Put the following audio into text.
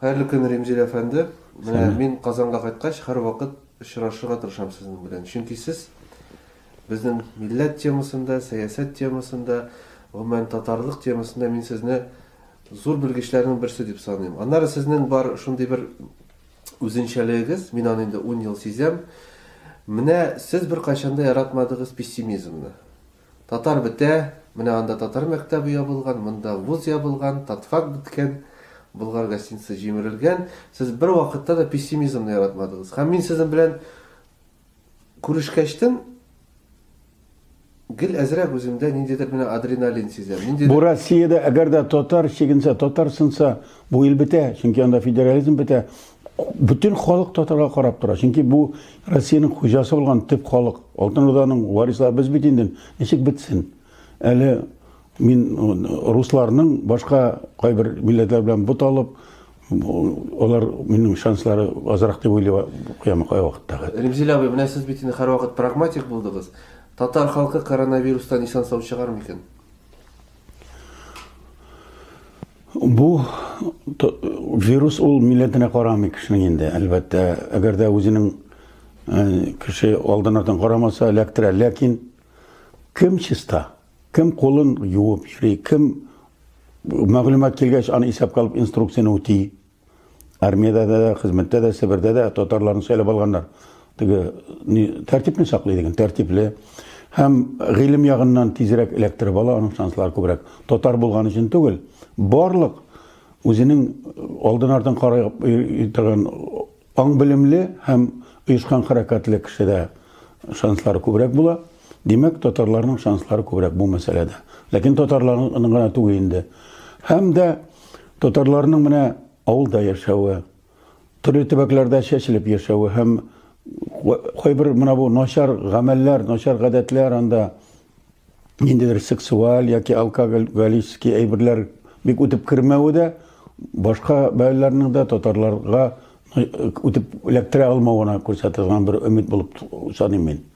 Хәерле көн, Римзил әфәнде. Менә мин Казанга кайткач, һәрвакыт очрашырга тырышам сезнең белән. Чөнки сез безнең милләт темасында, сәясәт темасында, гомумән татарлык темасында мин сезне зур белгечләрнең берсе дип саныйм. Аннары сезнең бар шундый бер үзенчәлегегез, мин аны инде 10 ел сизәм. Менә сез беркайчан да яратмадыгыз пессимизмны. Татар бетә, менә анда татар мәктәбе ябылган, монда вуз ябылган, татфак беткән, Болгар гостиница җимерелгән. Сез бер вакытта да пессимизмны яратмадыгыз. Һәм мин сезнең белән күрешкәчтен гел әзрәк үземдә ниндидер менә адреналин сизәм. Ниндидер... Бу Россиядә әгәр дә татар чигенсә, татар сынса, бу ил бетә, чөнки анда федерализм бетә. Бөтен халык татарга карап тора. Чөнки бу Россиянең хуҗасы булган төп халык. Алтын Урданың варислары без бит инде. Ничек бетсен? Әле мин русларның башка кайбер милләтләр белән буталып, алар минем шанслары азрак дип уйлый куям кайвакытта. Римзил абый, менә сез бит инде һәрвакыт прагматик булдыгыз. Татар халкы коронавирустан исән-сау чыгар микән? Бу вирус ул милләтенә карамый кешенең инде, әлбәттә. Әгәр дә үзенең э, кеше алдын-артын карамаса, эләктерә. Ләкин кем чиста, кем кулын юып йөри, кем мәгълүмат килгәч, аны исәпкә алып инструкцияне үти. Армиядә дә, хезмәттә дә, Себердә дә татарларны сайлап алганнар. Теге тәртипне саклый дигән, тәртипле. Һәм гыйлем ягыннан тизрәк эләктереп ала, аның шанслары күбрәк. Татар булган өчен түгел, барлык үзенең алдын-артын карап торган аң белемле һәм оешкан хәрәкәтле кешедә шанслары күбрәк була. Димәк, татарларның шанслары күбрәк бу мәсьәләдә. Ләкин татарларның гына түгел инде. Һәм дә татарларның менә авылда яшәве, төрле төбәкләрдә чәчелеп яшәве һәм кайбер менә бу начар гамәлләр, начар гадәтләр анда ниндидер сексуаль яки алкоголический әйберләр бик үтеп кермәве дә башка бәяләрнең дә татарларга үтеп эләктерә алмавына күрсәтелгән бер өмет булып саныйм мин.